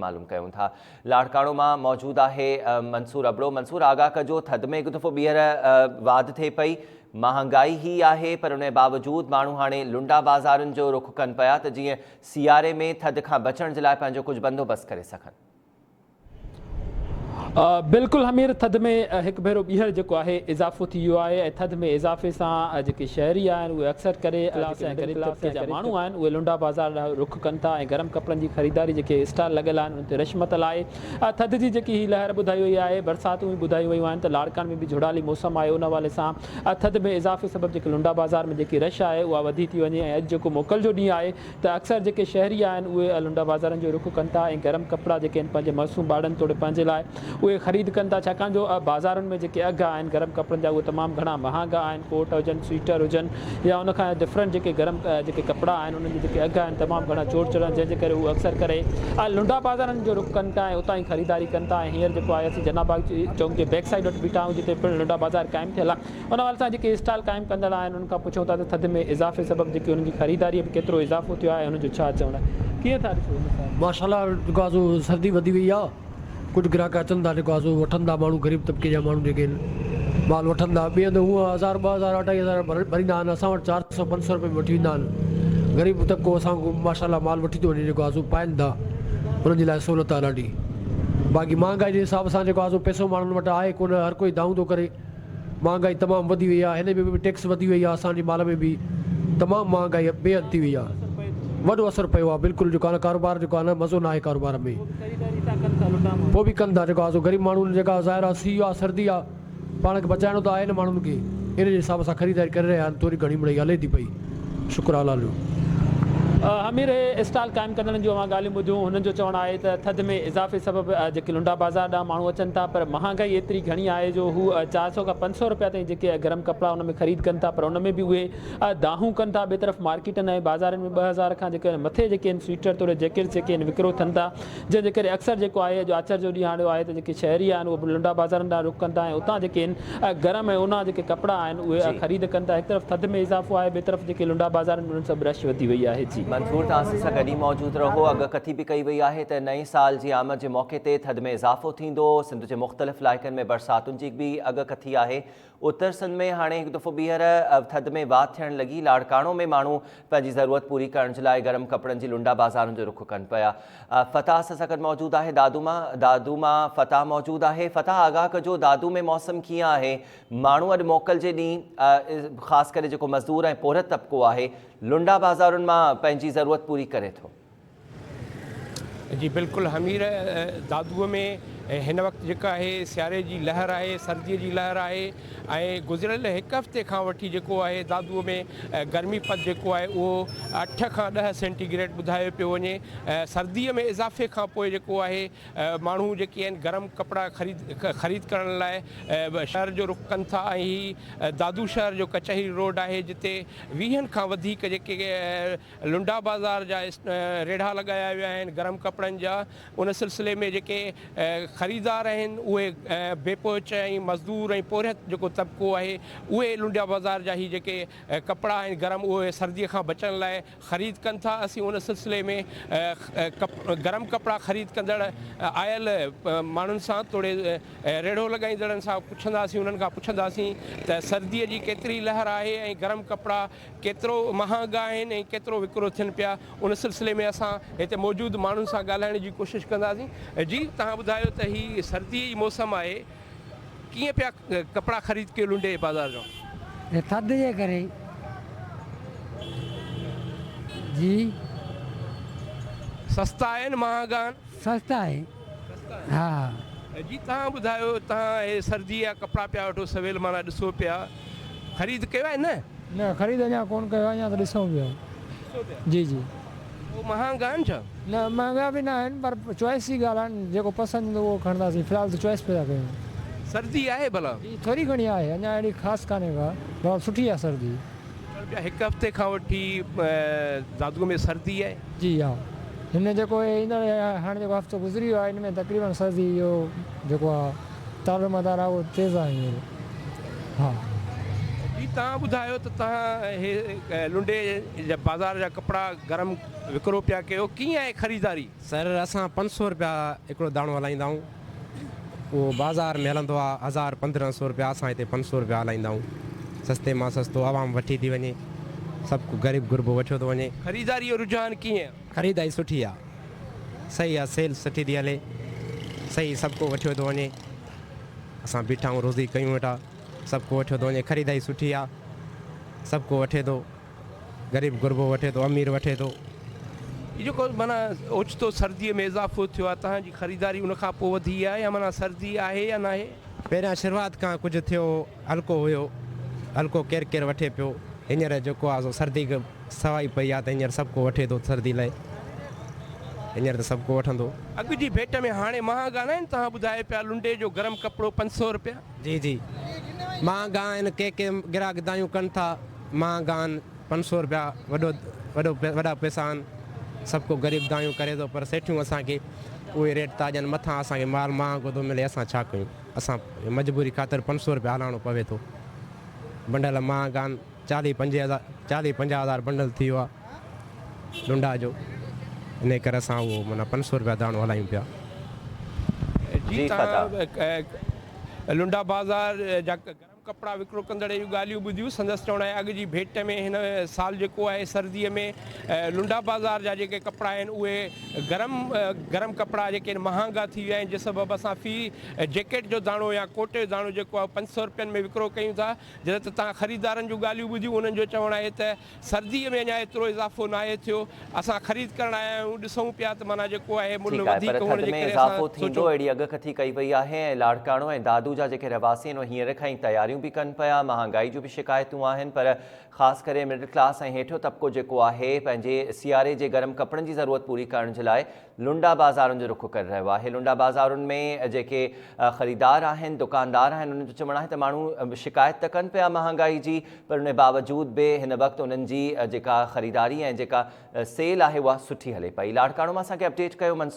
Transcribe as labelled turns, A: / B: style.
A: معلوم ڪيون ٿا. لاڙڪاڻو مان موجود آهي منصور ابڙو. منصور آگاهه ڪجو ٿڌ ۾ هڪ دفعو ٻيهر واڌ ٿئي پئي، مهانگائي هي آهي پر ان باوجود ماڻهو هاڻي لنڊا بازارن جو رخ ڪن پيا ته جيئن سياري ۾ ٿڌ کان بچڻ جي لاء پنهنجو ڪجهه بندوبست ڪري سگهن.
B: بلڪل حمير ٿڌ ۾ هڪ ڀيرو ٻيهر جيڪو آهي اضافو ٿي ويو آهي ۽ ٿڌ ۾ اضافي سان جيڪي شهري آهن اهي اڪثر ڪري ڪلاس ۽ غريب طبقي جا ماڻهو آهن اهي لنڊا بازار ڏانهن رخ ڪن ٿا ۽ گرم ڪپڙن جي خريداري جيڪي اسٽال لڳل آهن انهن تي رش متل آهي ٿڌ جي جيڪي هي لهر ٻڌائي وئي آهي برساتون به ٻڌايون ويون آهن ته لاڙڪاڻي ۾ به جهڙالي موسم آهي ان حوالي سان ٿڌ ۾ اضافي سبب جيڪي لنڊا بازار ۾ جيڪي رش آهي اها وڌي ٿي وڃي ۽ اڄ جيڪو موڪل جو ڏينهن آهي ته اڪثر جيڪي شهري آهن اهي لنڊا بازارن جو رخ ڪن ٿا ۽ گرم ڪپڙا جيڪي آهن پنهنجي معصوم ٻارڙن توڙي پنهنجي لاء اهي خريد ڪن ٿا ڇاڪاڻ جو بازارن ۾ جيڪي اگهه آهن گرم ڪپڙن جا اهي تمام گهڻا مهانگا آهن ڪوٽ هجن سوئيٽر هجن يا ان کان ڊفرنٽ جيڪي گرم جيڪي ڪپڙا آهن انهن جا جيڪي اگهه آهن تمام گهڻا چوٽ چڙهيل آهن جنهن جي ڪري هو اڪثر ڪري لنڊا بازارن جو رخ ڪن ٿا ۽ اتان ئي خريداري ڪن ٿا ۽ هينئر جيڪو آهي اسين جناح باغ چونڪ جي بيڪ سائيڊ وٽ بيٺا آهيون جتي پڻ لنڊا بازار قائم ٿيل آهي. ان حوالي سان جيڪي اسٽال قائم ڪندڙ آهن انهن کان پڇون ٿا ته ٿڌ ۾ اضافي سبب جيڪي انهن جي خريداريء ۾ ڪيترو اضافو ٿيو آهي ۽ انهن جو ڇا چوڻ آهي. ڪيئن ٿا ڏسو ان سال؟
C: ماشاء الله جيڪو آهي سو سردي وڌي وئي آهي ڪجهه گراهڪ اچن ٿا جيڪو آهي سو وٺن ٿا ماڻهو غريب طبقي جا ماڻهو جيڪي آهن مال وٺن ٿا ٻئي هنڌ هونء هزار 2000 اڍائي هزار ڀريندا آهن اسان وٽ 400 500 روپئي ۾ وٺي ويندا آهن غريب طبقو اسان کان ماشاء الله مال وٺي ٿو وڃي جيڪو آهي سو پائن ٿا انهن جي لاء سهولت آهي ڏاڍي باقي مهانگائي جي حساب سان جيڪو آهي سو پئسو ماڻهن وٽ آهي ڪونه هر ڪوئي دانهون ٿو ڪري. مهانگائي تمام وڌي وئي آهي هن ۾ به ٽيڪس وڌي وئي آهي اسان جي مال ۾ به تمام مهانگائي بي حد ٿي وئي آهي وڏو اثر پيو آهي بلڪل جيڪو آهي نه ڪاروبار جيڪو آهي نه مزو ناهي ڪاروبار ۾ پوء به ڪن ٿا جيڪو آهي سو غريب ماڻهو جيڪا ظاهر آهي سيء آهي سردي آهي پاڻ کي بچائڻو ته آهي نه ماڻهن کي ان جي حساب سان خريداري ڪري رهيا آهن ٿوري گهڻي مڙئي هلي ٿي پئي. شڪر الله جو.
B: حمير هي اسٽال قائم ڪندڙن جون اوهان ڳالهيون ٻڌيون، هنن جو چوڻ آهي ته ٿڌ ۾ اضافي سبب جيڪي لنڊا بازار ڏانهن ماڻهو اچن ٿا پر مهانگائي ايتري گهڻي آهي جو هو 400 کان 500 رپيا تائين جيڪي گرم ڪپڙا ان ۾ خريد ڪن ٿا پر ان ۾ به اهي دانهون ڪن ٿا ٻئي طرف مارڪيٽن ۽ بازارن ۾ 2000 کان جيڪي مٿي جيڪي آهن سوئيٽر توڙي جيڪيٽس جيڪي آهن وڪرو ٿين ٿا جنهن جي ڪري اڪثر جيڪو آهي اڄ آچر جو ڏينهن آڻيو آهي ته جيڪي شهري آهن اهي به لنڊا بازارن ڏانهن رخ ڪن ٿا ۽ اتان جيڪي آهن گرم ۽ اونها جيڪي ڪپڙا آهن اهي خريد ڪن ٿا هڪ طرف ٿڌ ۾ اضافو آهي ٻئي طرف جيڪي لنڊا بازارن ۾ انهن سان به رش وڌي وئي آهي جي.
A: منصور توهان سان گڏ ئي موجود رهو اڳڪٿي به ڪئي وئي آهي ته نئين سال جي آمد جي موقعي تي ٿڌ ۾ اضافو ٿيندو سنڌ جي مختلف علائقن ۾ برساتن جي به اڳڪٿي آهي اتر سنڌ ۾ هاڻي هڪ دفعو ٻيهر ٿڌ ۾ واڌ ٿيڻ لڳي، لاڙڪاڻو ۾ ماڻهو پنهنجي ضرورت پوري ڪرڻ جي لاء گرم ڪپڙن جي لنڊا بازارن جو رخ ڪن پيا. فتح اسان سان گڏ موجود آهي دادو مان دادو مان فتح موجود آهي فتح آگاهه ڪجو دادو ۾ موسم ڪيئن آهي ماڻهو اڄ موڪل جي ڏينهن خاص ڪري جيڪو مزدور ۽ پورهيت طبقو آهي لنڊا بازارن مان پنهنجي ضرورت پوري ڪري ٿو.
D: جي بلڪل حمير دادوء ۾ هن وقت جيڪا آهي سياري جي لهر آهي سردي جي لهر آهي ۽ گذريل هڪ هفتي کان وٺي جيڪو آهي دادوء ۾ گرمي پد جيڪو آهي اهو 8 کان 10 سينٽي گريڊ ٻڌايو پيو وڃي سردي ۾ اضافي کان پوء جيڪو آهي ماڻهو جيڪي آهن گرم ڪپڙا خريد خريد ڪرڻ لاء شهر جو رخ ڪن ٿا ۽ هي دادو شهر جو ڪچهري روڊ آهي جتي ويهن کان وڌيڪ جيڪي لنڊا بازار جا ريڙها لڳايا ويا آهن گرم ڪپڙن جا ان سلسلي ۾ جيڪي خريدار آهن اهي بي پهچ ۽ مزدور ۽ پورهيت جيڪو طبقو آهي اهي لنڊا بازار جا هي جيڪي ڪپڙا آهن گرم اهي سردي کان بچڻ لاء خريد ڪن ٿا اسين ان سلسلي ۾ گرم ڪپڙا خريد ڪندڙ آيل ماڻهن سان توڙي ريڙهو لڳائيندڙن سان پڇنداسين انهن کان پڇنداسين ته سردي جي ڪيتري لهر آهي ۽ گرم ڪپڙا ڪيترو مهانگا آهن ۽ ڪيترو وڪرو ٿين پيا ان سلسلي ۾ اسان هتي موجود ماڻهن سان ڳالهائڻ جي ڪوشش ڪنداسين جي توهان ٻڌايو ته هي سردي جي موسم آهي ڪيئن پيا ڪپڙا خريد ڪيو لنڊي بازار جا.
E: هي ٿڌ جي ڪري جي.
D: سستا آهن مهانگا آهن.
E: سستا آهن ها.
D: جي توهان ٻڌايو توهان هي سردي جا ڪپڙا پيا وٺو سويل معنيٰ ڏسو پيا خريد ڪيو آهي نه؟
F: نه خريد اڃا ڪون ڪيو آهي اڃا ته ڏسون پيا.
D: ڏسو پيا.
F: جي جي.
D: پوء مهانگا آهن ڇا؟
F: نه مهانگا به نه آهن پر چوائس جي ڳالهه آهي جيڪو پسند ايندو اهو کڻنداسين في الحال ته چوائس پيا ڪيون.
D: سردي آهي ڀلا؟
F: جي ٿوري گهڻي آهي اڃا اهڙي خاص ڪانهي ڪا بهرحال سٺي آهي سردي.
D: چون پيا هڪ هفتي کان وٺي دادو ۾ سردي آهي.
F: جي ها هن جيڪو هي ايندڙ هاڻي جيڪو هفتو گذري ويو آهي ان ۾ تقريبن سردي جو جيڪو آهي دارومدار آهي اهو تيز آهي هينئر ها.
D: جي توهان ٻڌايو ته توهان هي لنڊي جا بازار جا ڪپڙا گرم وڪرو پيا ڪيو ڪيئن آهي خريداري؟
G: سر اسان 500 رپيا هڪڙو داڻو هلائيندا آهيون اهو بازار ۾ هلندو آهي هزار 1500 رپيا اسان هتي 500 رپيا هلائيندا آهيون سستي مان سستو عوام وٺي ٿي وڃي سڀ ڪو غريب غربو وٺيو ٿو وڃي.
D: خريداري جو رجحان ڪيئن آهي؟
G: خريداري سٺي آهي صحيح آهي سيل سٺي ٿي هلي صحيح سڀ ڪو وٺيو ٿو وڃي اسان بيٺا آهيون روزي ڪيون ويٺا. سڀ ڪو وٺيو ٿو وڃي خريداري سٺي آ سڀ ڪو وٺي ٿو غريب غربو وٺي ٿو امير وٺي ٿو.
D: هي جيڪو معنيٰ اوچتو سرديء ۾ اضافو ٿيو آ توهان جي خريداري ان کان پوء وڌي آ يا معنيٰ سردي آهي يا ناهي؟
G: پهريان شروعات کان ڪجهه ٿيو هلڪو هيو هلڪو ڪير ڪير وٺي پيو هينئر جيڪو آ سو سردي سوائي پئي آ ته هينئر سڀ ڪو وٺي ٿو سردي لئه هينئر ته سڀ ڪو وٺندو.
D: اڳ جي ڀيٽ ۾ هاڻي مهانگا ناهن توهان ٻڌايو پيا لنڊي جو گرم ڪپڙو 500 رپيا.
G: جي جي مهانگا آهن ڪي ڪي گراهڪ دايون ڪن ٿا مهانگا آهن 500 رپيا وڏو وڏو وڏا پئسا آهن سڀ ڪو غريب دايون ڪري ٿو پر سيٺيون اسان کي اهي ريٽ ٿا ڏين مٿان اسان کي مال مهانگو ٿو ملي اسان ڇا ڪيون اسان مجبوري خاطر 500 رپيا هلائڻو پوي ٿو بنڊل مهانگا آهن چاليهه پنجين هزار چاليهه 50 هزار بنڊل ٿي ويو آهي ڏنڊا جو انهي ڪري اسان اهو معنيٰ 500 رپيا داڻو هلايون پيا.
D: جي تان لنڊا بازار جا گرم ڪپڙا وڪرو ڪندڙ اهڙيون ڳالهيون ٻڌيون سندس چوڻ آهي اڳ جي ڀيٽ ۾ هن سال جيڪو آهي سردي ۾ لنڊا بازار جا جيڪي ڪپڙا آهن اهي گرم گرم ڪپڙا جيڪي آهن مهانگا ٿي ويا آهن جنهن سبب اسان في جيڪيٽ جو داڻو يا ڪوٽ جو داڻو جيڪو آهي 500 رپين ۾ وڪرو ڪيون ٿا جڏهن ته توهان خريدارن جون ڳالهيون ٻڌيون انهن جو چوڻ آهي ته سرديء ۾ اڃا ايترو اضافو ناهي ٿيو، اسان خريد ڪرڻ آيا آهيون ڏسون پيا ته معنيٰ جيڪو آهي ملهه
A: ٺيڪ آهي
D: وڌيڪ
A: پر
D: هئڻ
A: ٿڌ
D: جي
A: ۾
D: ڪري
A: اضافو
D: اسان
A: ٿيندو
D: سوچيو.
A: اهڙي اڳڪٿي ڪئي وئي آهي ۽ لاڙڪاڻو ۽ دادو جا جيڪي رهواسي آهن اهي هينئر کان ئي تياريون به ڪن پيا مهانگائي جون به شڪايتون آهن پر خاص ڪري مڊل ڪلاس ۽ هيٺيون طبقو جيڪو آهي پنهنجي سياري جي گرم ڪپڙن جي ضرورت پوري ڪرڻ جي لاء لنڊا بازارن جو رخ ڪري رهيو آهي لنڊا بازارن ۾ جيڪي خريدار آهن دڪاندار آهن انهن جو چوڻ آهي ته ماڻهو شڪايت ته ڪن پيا مهانگائي جي پر ان باوجود به هن وقت انهن جي جيڪا خريداري ۽ جيڪا سيل آهي اها سٺي هلي پئي لاڙڪاڻو مان اسان کي اپڊيٽ ڪيو منصور.